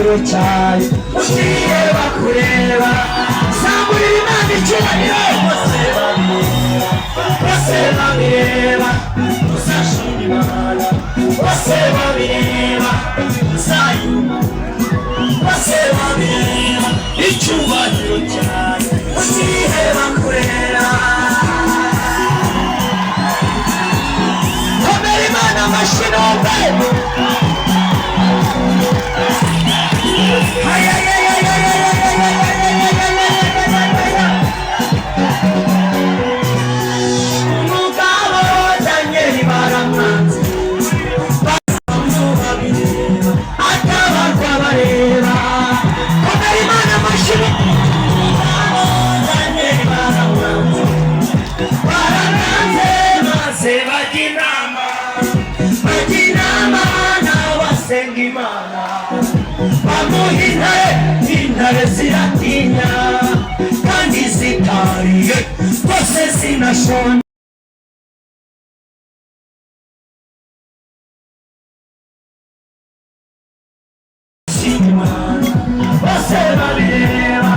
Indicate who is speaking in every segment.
Speaker 1: Icyubahiro cyayo ugiye bakureba. Zamurira Imana icyubahiro. Bose babireba, bose babireba, uzashima Imana. Bose babireba, uzayuma. Bose babireba, icyubahiro cyayo ugiye bakureba. Komera Imana amashyi numve. Umugabo Daniyeli baramwanze, babireba, atabarwa bareba. Komera Imana amashyi. Umugabo Daniyeli baramwanze, baramwanze, maze bajya inama, bajya inama n'abasenga Imana, bamuha intare. Intare ziratinya kandi zitariye rwose, zinashonje. Imana, bose babireba,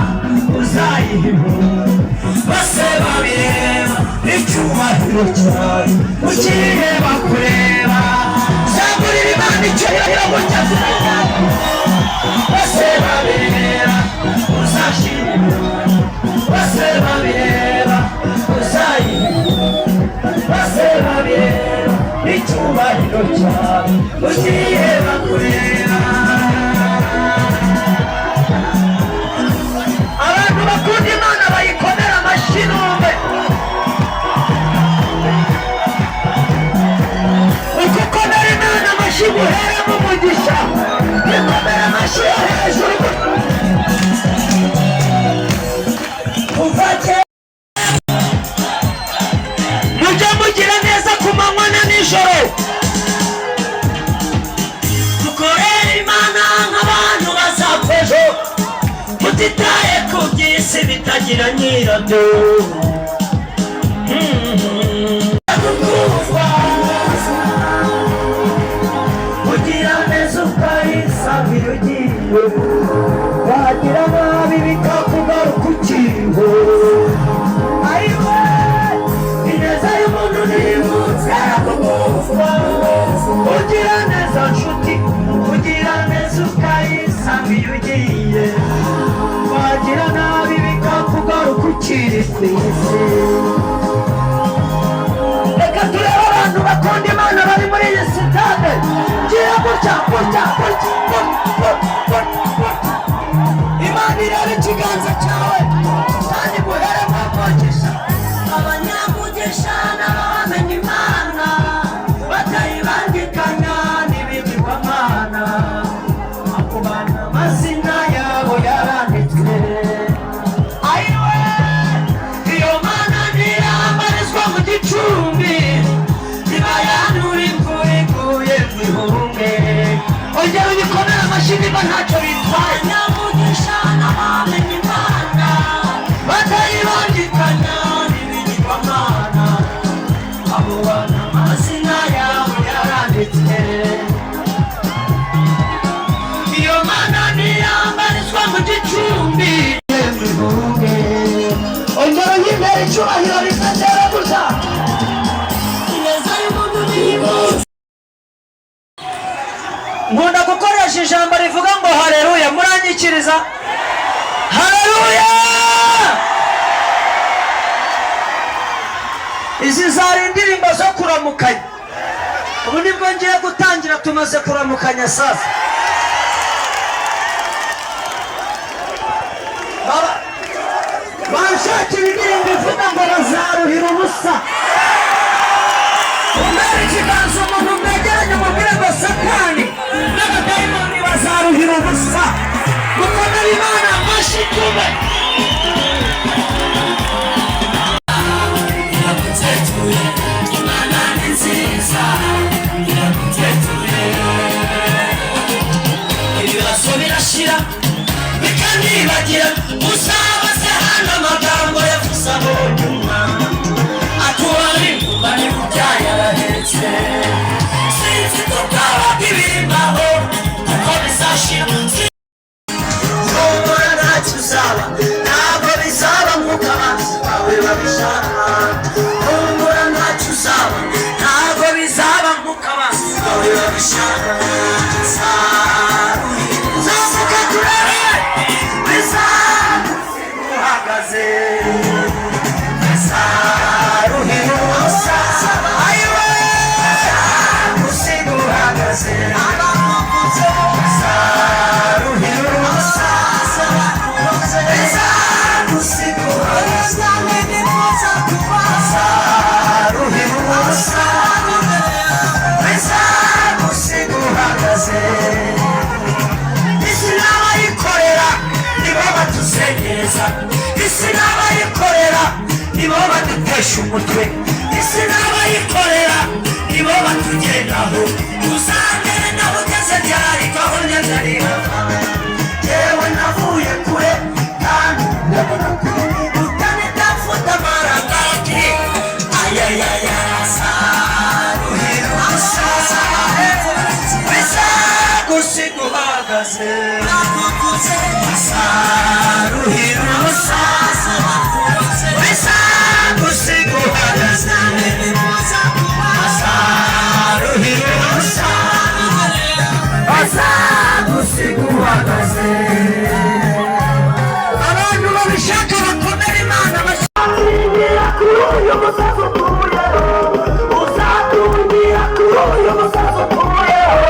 Speaker 1: uzayiha impundu. Bose babireba, icyubahiro cyawe ugiye bakureba. Zamurira Imana icyubahiro gutya. Bose babireba, uzashima Imana. Bose babireba, uzayiha impundu. Bose babireba, icyubahiro cyawe ugiye bakureba. Abantu bakunda Imana bayikomera amashyi numve. Uko ukomera Imana amashyi guheramo umugisha, ikomera amashyi yo hejuru kuva kera. Mujye mugira neza ku manywa na nijoro. Dukorere Imana nk'abantu bazapfa ejo, mutitaye ku by'isi bitagira nyirabyo. Ugira neza ukayisabira ugiye, wagira nabi bikakugaruka ukiriho. Ayiwe, ineza y'umuntu ntibutse kugufwa. Ugira neza nshuti, ugira neza ukayisanga iyo ugiye, wagira nabi bikakugaruka ukiri ku isi. Reka turebe abantu bakunda Imana bari muri iyi sitade. Ngiye gutya gutya gutya gutya gutya gutya. Imana irebe ikiganza cyawe kandi guheremo umugisha. Abanyamugisha n'abamenya Imana batayibangikanya n'ibigirwamana, abo bana amazina yabo yaranditswe. Ayiwe, iyo mana ntiyambarizwa mu gicumbi, ntibayanura imvura iguye mu ihumbe. Ongera uyikomere amashyi niba ntacyo bitwaye. Abanyamugisha n'abamenya Imana batayibangikanya n'ibigirwamana, abo bana amazina yabo yaranditswe. Iyo mana ntiyambarizwa mu gicumbi mu ihumbe. Ongera uyimpere icyubahiro bikagera gusa. Ineza y'umuntu ntibutse. Nkunda gukoresha ijambo rivuga ngo haleluya. Muranyikiriza haleluya? Izi zari indirimbo zo kuramukanya. Ubu nibwo ngiye gutangira, tumaze kuramukanya. Sasa banshakira indirimbo ivuga ngo bazaruhira ubusa. Umere ikiganza umuntu mwegeranye, umubwire ngo Satani n'abadayimoni bazaruhira ubusa. Mukomere Imana amashyi tume. Imana ni nziza, iragutetuye. Ibibazo birashira bikanibagira. Uzabaze hano amagambo yavuze abonye umwana atubara inguma n'ibubyaye arahetse. Sinzi ko bwabaga ibimbaho kuko bizashira. neza. Isi n'abayikorera nibo badutesha umutwe, isi n'abayikorera nibo batugendaho. Uzagere naho ugeze ryari, aho ngeze ni hafi. Yewe, navuye kure kandi ndabona kure. Utanitafuta mara ngapi? Ayayaya, saruhira ubusa, bizagusiga uhagaze. Saruhira ubusa, bizagusiga uhagaze. Saruhira ubusa, bazagusiga uhagaze. Abantu babishaka bakomera Imana. Bazatungira kuri uyu musozi utuyeho, uzatungira kuri uyu musozi utuyeho.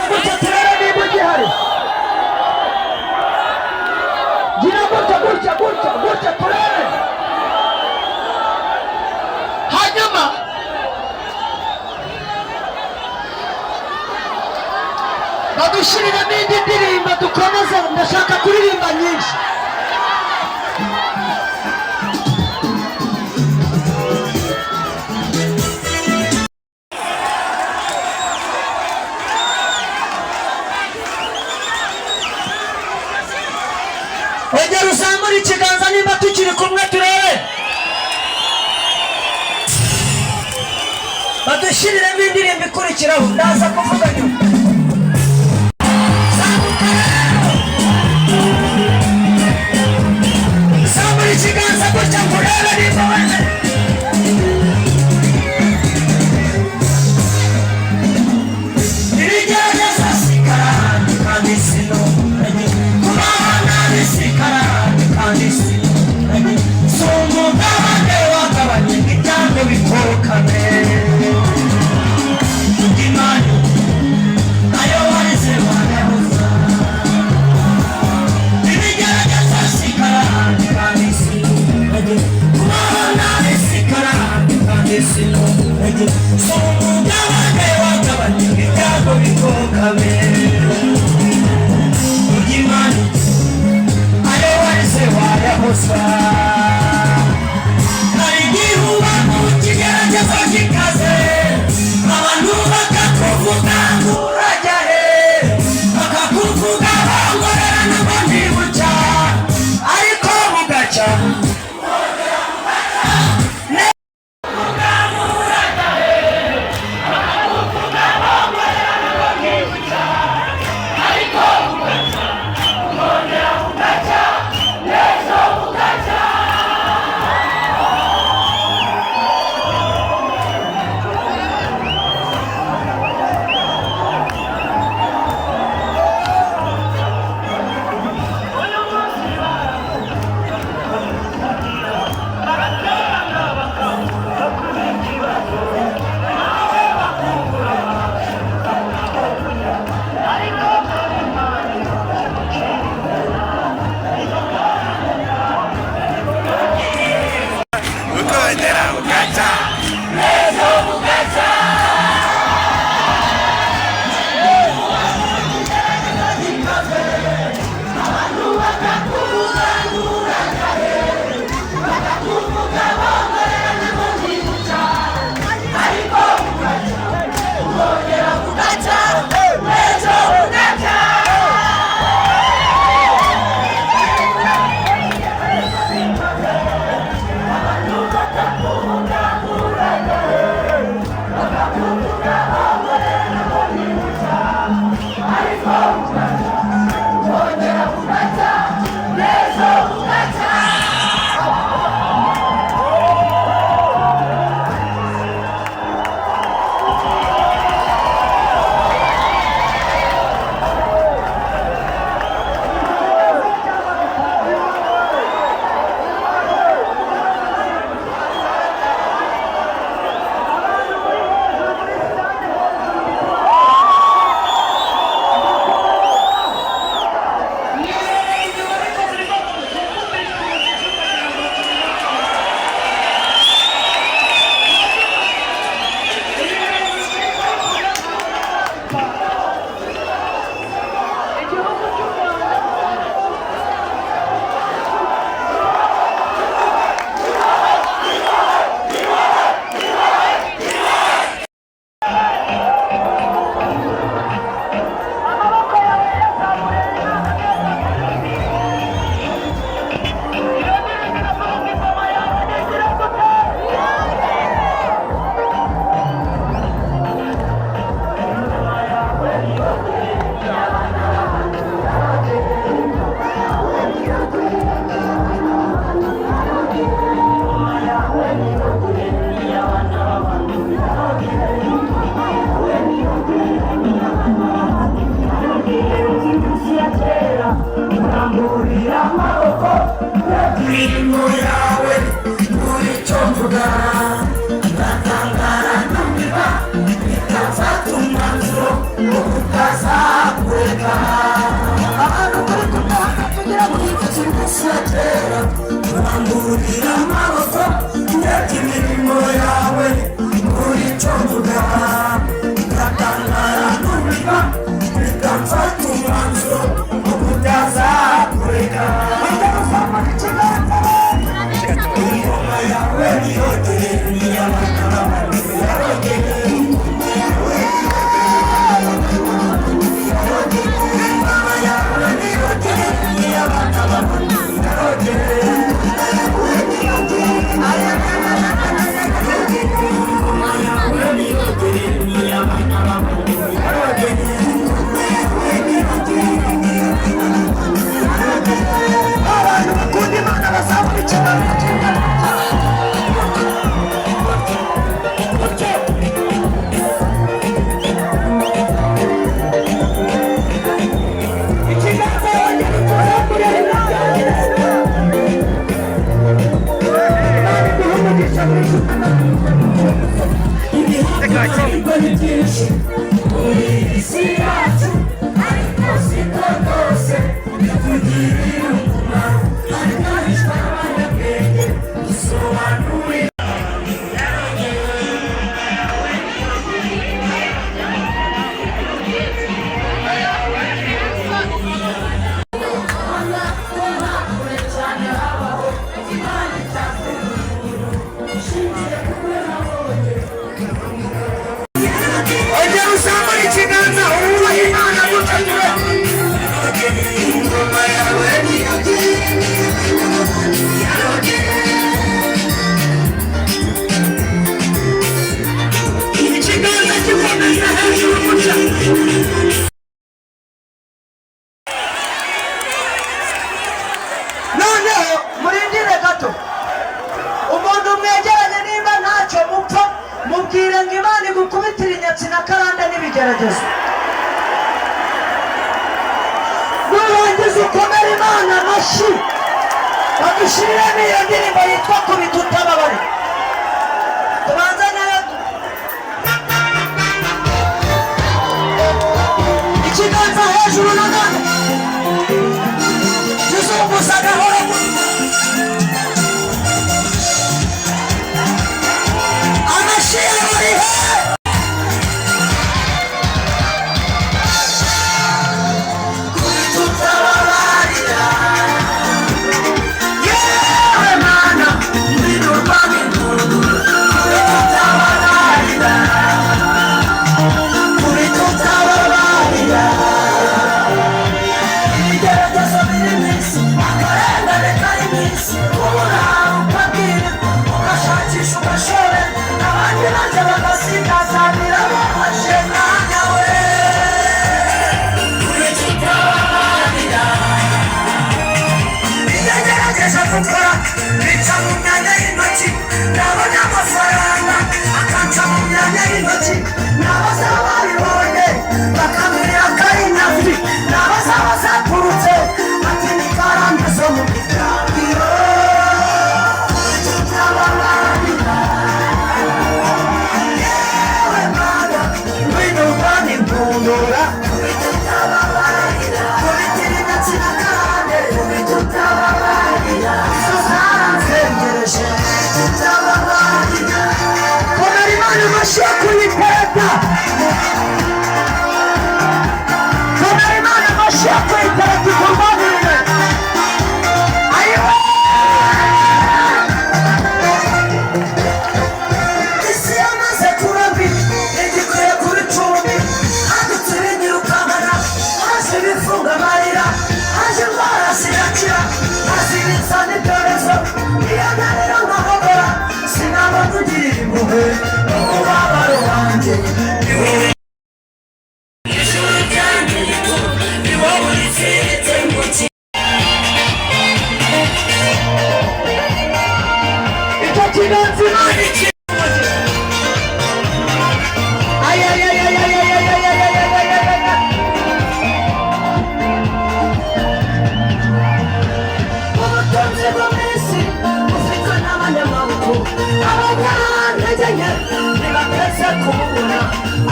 Speaker 1: Gutya turebe niba ugihari. Gira gutya, gutya, gutya, gutya, turebe. Hanyuma badushyiriremo indi ndirimbo dukomeze, ndashaka kuririmba nyinshi. Ongera uzamure ikiganza nimba tukiri kumwe, turebe. Badushyiriremo indirimbo ikurikiraho, ndaza kuvuga nyuma. Zamuka rero, zamura ikiganza gutya ngo urebe nimba wemere. Ibigerageza sikarani kandi sinunganye, kubaho nabi sikarani kandi sinunganye. Si umugabane wagabanye ibyago bikokame. Imana ayo warize warabuza. Ibigerageza sikarani kandi sinunganye, kubaho nabi sikarani kandi sinunganye. Si umugabane wagabanye ibyago bikokame. Imana ayo warize wayahoza. Hari igihe uba mu kigeragezo gikaze, abantu bakakuvuga ngo urajya he, bakakuvuga bongorera ngo ntibucya, ariko bugacya. Imirimo yawe muri icyo mvuga, ndatangara ndumirwa, bikamfata umwanzuro wo kutazakureka. Abantu turi kumwe tugira ngo iminsi ya kera turamburira amaboko, ndebye imirimo yawe muri icyo mvuga, ndatangara ndumirwa, bikamfata umwanzuro wo kutazakureka. Ikiganza. Ingoma yawe niyogere, iy'abana b'abantu yarogere. Ingoma yawe Ingoma yawe niyogere, iy'abana b'abantu yarogere. Ingoma yawe niyogere, iy'abana b'abantu yarogere. Abantu bakunda Imana bazamura ikiganza. Ikiganza wongera ukizamure. Imana iguhe umugisha mwinshi. Ibihango ni byinshi muri iyi si yacu, ariko siko rwose bitugirira umumaro. Ariko hishwa abanyabwenge dusobanurira. Ongera uzamure ikiganza wubahe Imana gutya ture. Ingoma yawe niyogere. Ikiganza gikomeza hejuru gutya. Noneho murindire gato. Umuntu mwegeranye, nimba ntacyo mupfa, mubwire ngo Imana igukubitire inyatsi na karande n'ibigeragezo. Nurangiza ukomere Imana amashyi, badushyiriremo iyo ndirimbo yitwa "Kubita Utababare". Tubanze nayo. Ikiganza hejuru nanone, tuzunguza gahoro. Amashyi yawe ari he? Tutababarira yewe Mana, ngwino impundu. Kuri tutababarira, kuri tutababarira. Ibigeragezo biri mu isi, akarengane kari mu isi, ubura ukabwirirwa, ugashakisha, ugashore, abandi baje bagasigazanira bafashe mwanya we. Kuri tutababarira. Ibyo ngerageje gukora bica mu myanya y'intoki. Nabona amafaranga akanca mu myanya y'intoki, nabaza babibonye bakambwira ko ari nyafi, nabaza bazaturutse ati ni karande zo mu miryango. Tutababarira yewe Mana, ngwino urwane impundura. Kubitira inyatsi na karande, tutababarira. Izo zaranzengereje, tutababarira. Komera Imana amashyi yo kuyitereta. Komera Imana amashyi yo kuyitereta, ikurwanirire. Ayiwe, isi yamaze kuba mbi, igikwiye kuba icumbi. Hadutse ibinyirukankana, haje ibifunga amarira, haje indwara zirakira, haje ibitsa n'ibyorezo. Iyo ntarira nkahogora, sinabona ugirira impuhwe n'umubabaro wanjye. Ni wowe ijuru ryanjye, ni wowe uritsinda. Kububona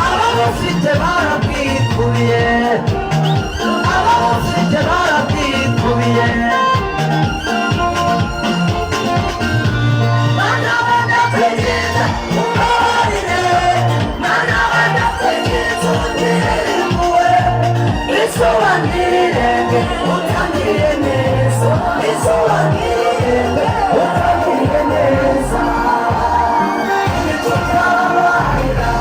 Speaker 1: ababufite barabwikubiye, ababufite barabwikubiye. Mana badakwinginze umbabarire, Mana badakwinginze ungirire impuhwe, izuba ntirirenge utangiriye neza, izuba ntirirenge utangiriye neza. Ntitutababarira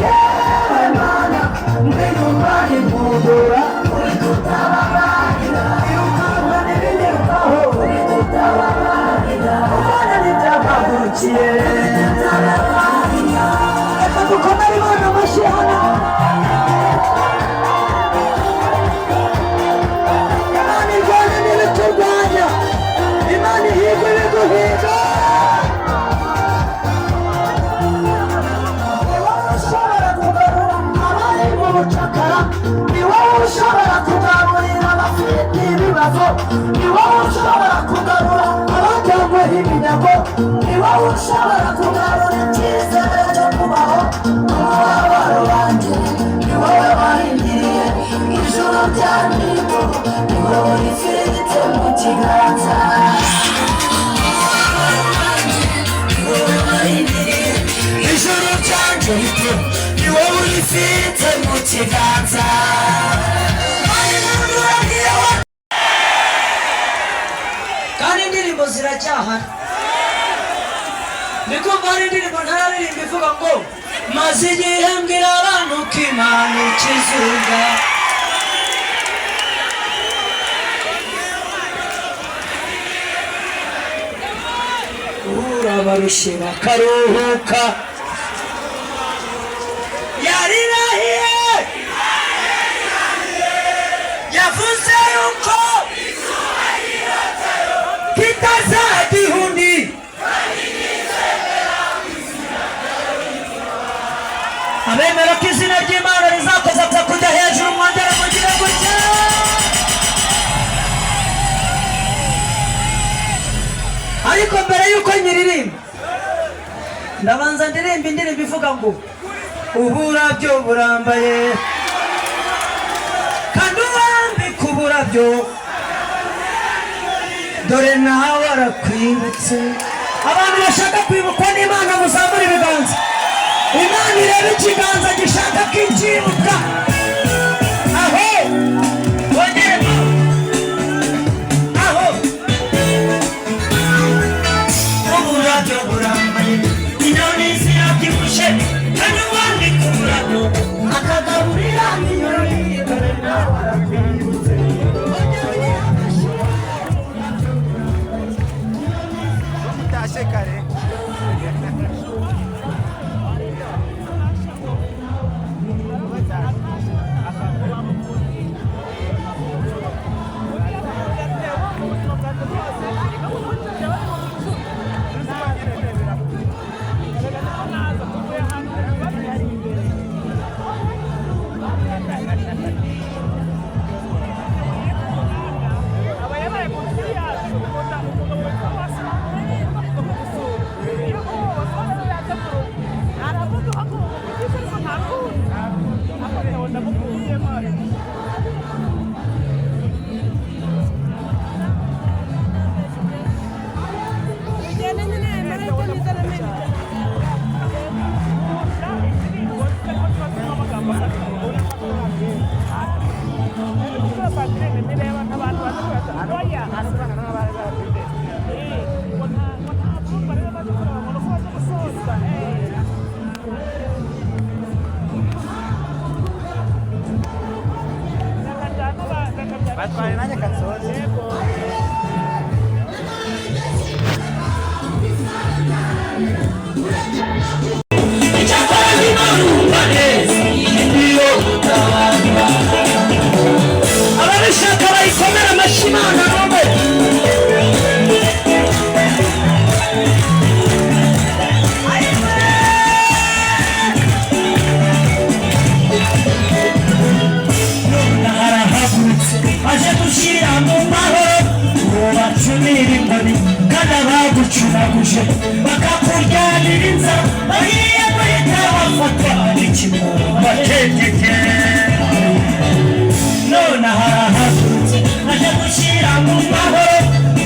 Speaker 1: yewe Mana, ngwino umbane impundura, uri tutababarira, irukanka n'ibinyirukaho, uri tutababarira, ubona n'ibyampagurukiye, uri tutababarira. Reka dukomere Imana amashyi hano. Imana irwana n'ibiturwanya, Imana ihiga ibiguhiga. Ni wowe ushobora kugarura abari mu bucakara, ni wowe ushobora kugaburira abafite ibibazo, ni wowe ushobora kugarura abajyanyweho iminyago, ni wowe ushobora kugarura icyizere cyo kubaho. Umubabaro wanjye ni wowe wahindiriye, ijuru ryanjye ni wowe urifite mu kiganza. Ijuru ryanjye rito ni wowe urifite mu kiganza. Kandi indirimbo ziracyahari. Ndi kumva hari indirimbo ntararirimba ivuga ngo maze igihe mbwira abantu ko Imana ikizunga. Urabarushye bakaruhuka, yarirahiye, yavuze yuko kitazagihuni. Abemera ko izina ry'Imana rizakoza kujya hejuru, mwongere mugire gutya. Ariko mbere y'uko nyiririmba, ndabanza ndirimba indirimbo ivuga ngo uburabyo burambaye, kandi uwambika uburabyo dore nawe arakwibutse. Abantu bashaka kwibukwa n'Imana, muzamura ibiganza. Imana ireba ikiganza gishaka kicyibuka. Aho wongere aho. Uburabyo burambaye, inyoni zirabyibushye, kandi uwambika uburabyo akagaburira inyoni, dore nawe arakwibutse.
Speaker 2: Utashye kare. Batware nanjye kansoze.
Speaker 1: Icyakora ntibarumva neza iyo gutabarwa. Ababishaka bayikomera amashyi Imana bumve. Arahagurutse aje gushyira mu mahoro, ngo bacumire inkoni kandi abagucumira. Abagucunaguje bakakuryanira inzara, bagiye guhita bafatwa n'ikimwaro baceceke. None harahagurutse aje gushyira mu mahoro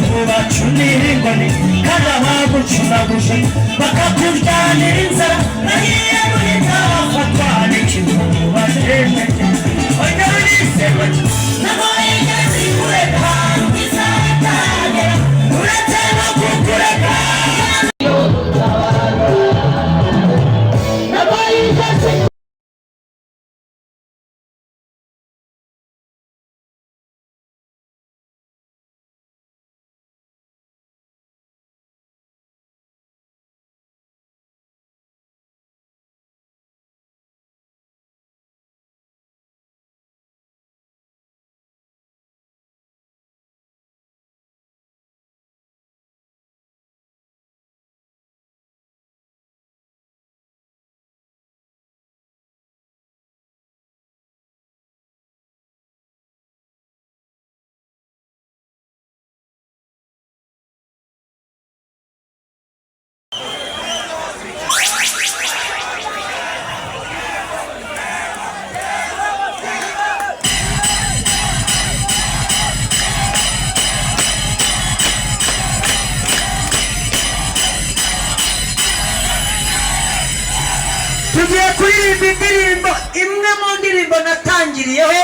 Speaker 1: ngo bacunire ingoni, kandi abagucunaguje bakakuryanira inzara bagiye guhita bafatwa n'ikimwaro baceceke. Ongera unise gutya: ntabwo yigeze ikureka, izatagera uretse no kukureka. Ntabwo yigeze. Tugiye kuririmba indirimbo imwe mu ndirimbo natangiriyeho,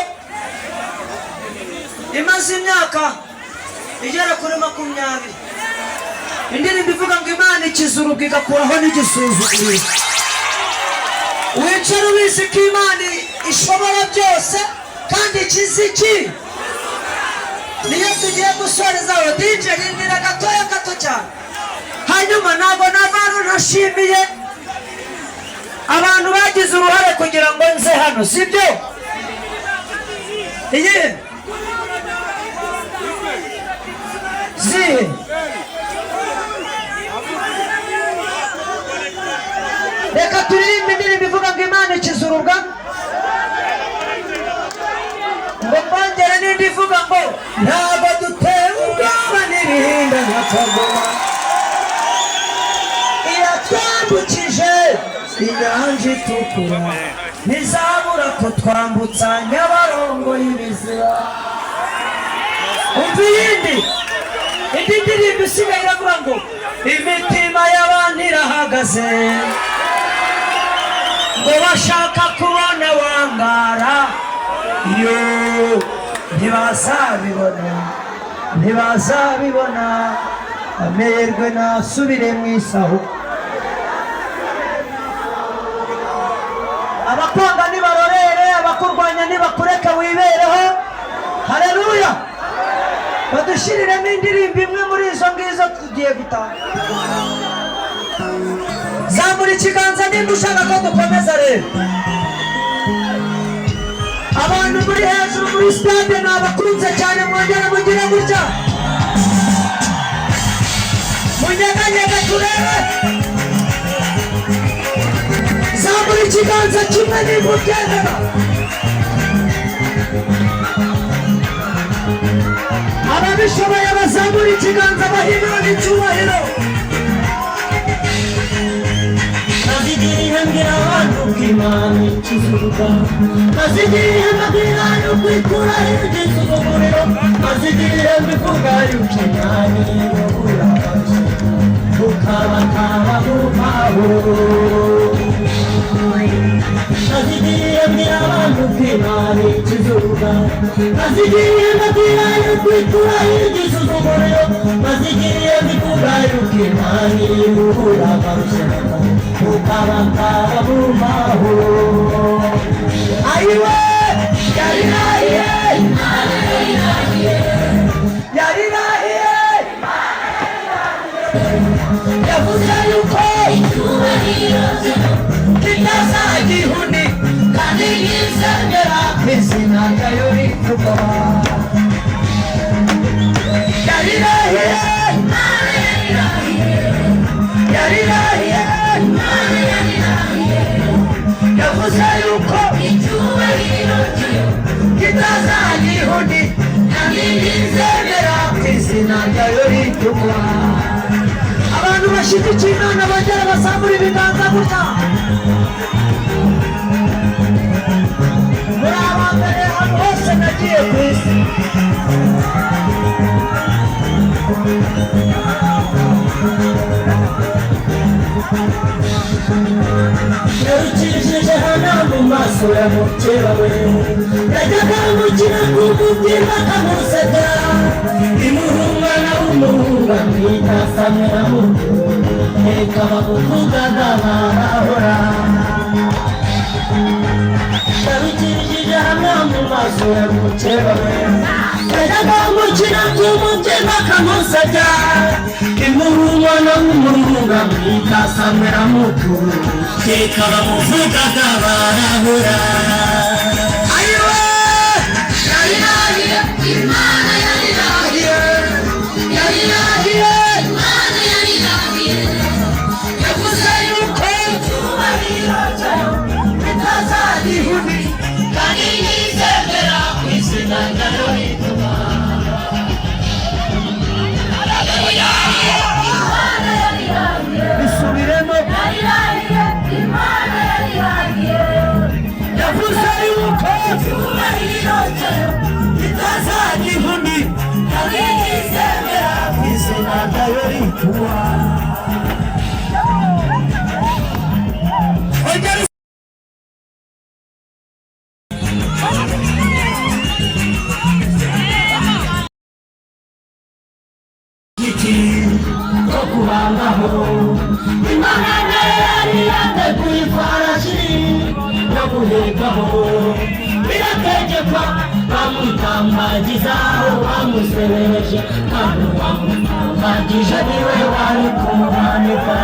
Speaker 1: imaze imyaka igera kuri 20, indirimbo ivuga ngo Imana ikiza urubwa igakuraho n'igisuzuguriro. Wicara ubizi ko Imana ishobora byose kandi ikiza iki. Niyo tugiye gusorezaho. DJ, rindira gatoya, gato cyane. Hanyuma ntabwo nava hano ntashimiye abantu bagize uruhare kugira ngo nze hano, sibyo? Iyi zihe? Reka turirimbe indirimbo ivuga ngo Imana ikiza urubwa, ngo mbongere n'indi ivuga ngo ntabwo dutewe ubwoba n'ibihinda nka kagoma, iratwambukije inyanja itukura, ntizabura kutwambutsa Nyabarongo y'ibizira. Umva iyindi, indi ndirimbo isigaye iravuga ngo imitima y'abantu irahagaze, ngo bashaka kubona wangara yo, ntibazabibona, ntibazabibona. Amerwe nasubire mu isaho. Abakwanga nibarorere, abakurwanya nibakureke, wibereho. Haleluya! Badushyiriremo indirimbo imwe muri izo ngizo, tugiye gutaha. Zamura ikiganza nimba ushaka ko dukomeza. Rero abantu muri hejuru muri stade ni abakunze cyane, mwongere mugire gutya, munyeganyege turebe. Zamura ikiganza kimwe nimba ubyemera. Ababishoboye bazamura ikiganza baha icyubahiro.
Speaker 3: Maze mbwira abantu ko Imana ikiza urugamba, maze igihe mbabwira yuko ikuraho igisuzuguriro, maze igihe mbivuga yuko Imana ibura ukabakaba mu mahoro. Maze igihe mbwira abantu ko Imana ikiza urugamba, maze igihe mbabwira yuko ikuraho igisuzuguriro, maze igihe mbivuga yuko Imana ibura ukabakaba mu mahoro.
Speaker 1: Ayiwe, yarirahiye, yarirahiye, yavuze yuko kitazagira undi kandi yizemera izina ryayo rivugwa. Yarirahiye, yarirahiye, yavuze yuko kitazagira undi kandi yizemera izina ryayo rivugwa. Bashyigikiye Imana bongere bazamura ibiganza gutya. Muri abambere ahantu hose nagiye ku isi.
Speaker 3: Yarukijije hano mu maso ya mukeba we, yajyaga amukina ku mutima akamuseka, imuha umwana w'umuhungu amwita Samweli amukunda, reka bamuvugaga barahora. Yarukijije hano mu maso ya mukeba we, yajyaga amukina ku mutima akamuseka, imuha umwana w'umuhungu amwita Samweli amukunda, reka bamuvugaga barahora.
Speaker 1: Ayiwe! Yarirahiye!
Speaker 4: Imana yarirahiye,
Speaker 1: Yarirahiye!
Speaker 4: Imana yarirahiye,
Speaker 1: Yavuze yuko icyubahiro cyayo kitazagihuni,
Speaker 4: kandi ntizemera
Speaker 3: Ku izina ryayo rituma
Speaker 4: Imana yarirahiye,
Speaker 1: bisubiremo.
Speaker 4: Yarirahiye, Imana yarirahiye,
Speaker 1: Yavuze yuko
Speaker 4: icyubahiro cyayo
Speaker 1: kitazagihuni,
Speaker 4: kandi ntizemera
Speaker 1: ku izina ryayo rituma. Ongera.
Speaker 3: Giti ko kubangaho, Imana nayo yari yateguye ifarashi yo guhekaho, birategekwa bamutambagizaho bamusebeje, kandi uwamutambagije niwe wari kumumanika.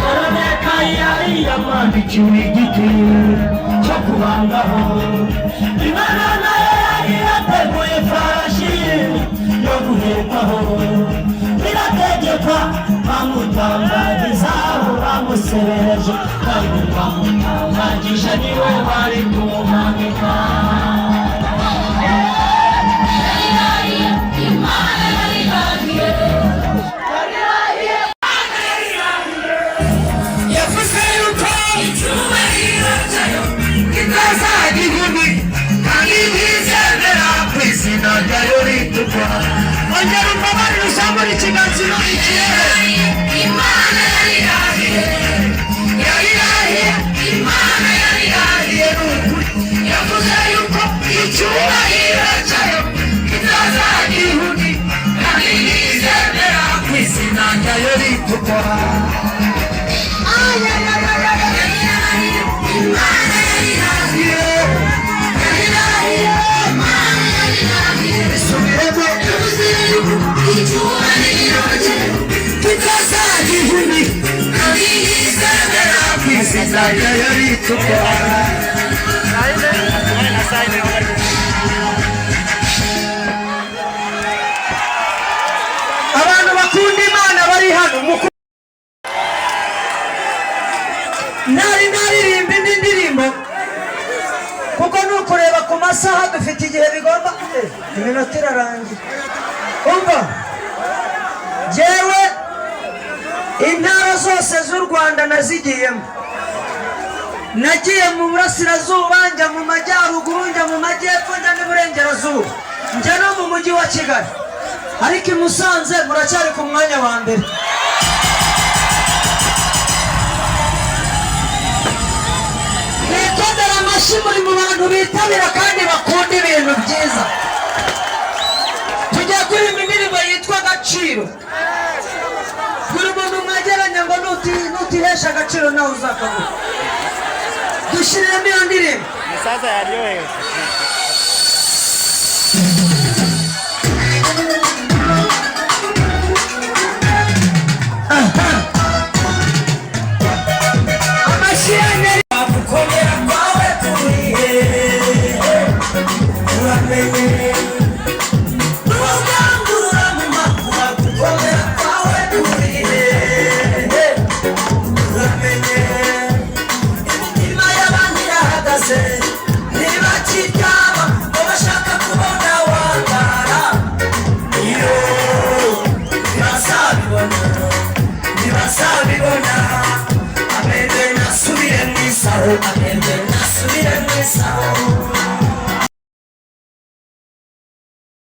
Speaker 3: Moridekayi yari yamwandikiwe igiti cyo kubangaho, Imana nayo yari yateguye ifarashi yo guhekaho, birategekwa bamutambagizaho bamusebeje, kandi bamutambagije niwe wari kumumanika.
Speaker 4: yarirahiye, Imana yarirahiye.
Speaker 1: Yavuze yuko
Speaker 4: Icyubahiro cyayo
Speaker 1: kitazagihuni, kandi ntizemera ku izina ryayo ritukwa. Ongera umbabarire uzamure ikiganza Imana ikirere.
Speaker 4: Imana yarirahiye,
Speaker 1: Yarirahiye!
Speaker 4: Imana yarirahiye,
Speaker 1: Yarirahiye ni ukuri. Yavuze yuko icyubahiro cyayo kitazagihuni, kandi ntizemera ku izina ryayo ritukwa.
Speaker 4: yarirahiye, Imana yarirahiye, yarirahiye, Imana yarirahiye.
Speaker 1: Bisubiremo.
Speaker 4: Yavuze yuko icyubahiro cyayo
Speaker 1: Kitazagihuni,
Speaker 4: kandi ntizemera
Speaker 1: ku izina ryayo ritukwa. Abantu bakunda Imana bari hano, ntari naririmba indi ndirimbo, kuko ni ukureba ku masaha dufite igihe bigomba. Iminota irarangira. Umva, jyewe intara zose z'u Rwanda nazigiyemo. Nagiye mu burasirazuba, njya mu majyaruguru, njya mu majyepfo, njya n'iburengerazuba, njya no mu mujyi wa Kigali, ariko i Musanze muracyari ku mwanya wa mbere. Mwitondere amashyi, muri mu bantu bitabira kandi bakunda ibintu byiza. Tujya kuririmba indirimbo yitwa Agaciro. Buri muntu mwegeranye ngo nutihesha agaciro nawe uzakaguha. Dushyiriremo iyo ndirimbo.
Speaker 2: Umusaza yaryohewe.
Speaker 1: Amashyi yanyu.
Speaker 3: Gukomera kwawe kuri hehe? Uramenye ntugangura mu makuba, gukomera kwawe kuri hehe? Uramenye imitima y'abandi irahagaze, ntibakirya. Ninjire mu isaho.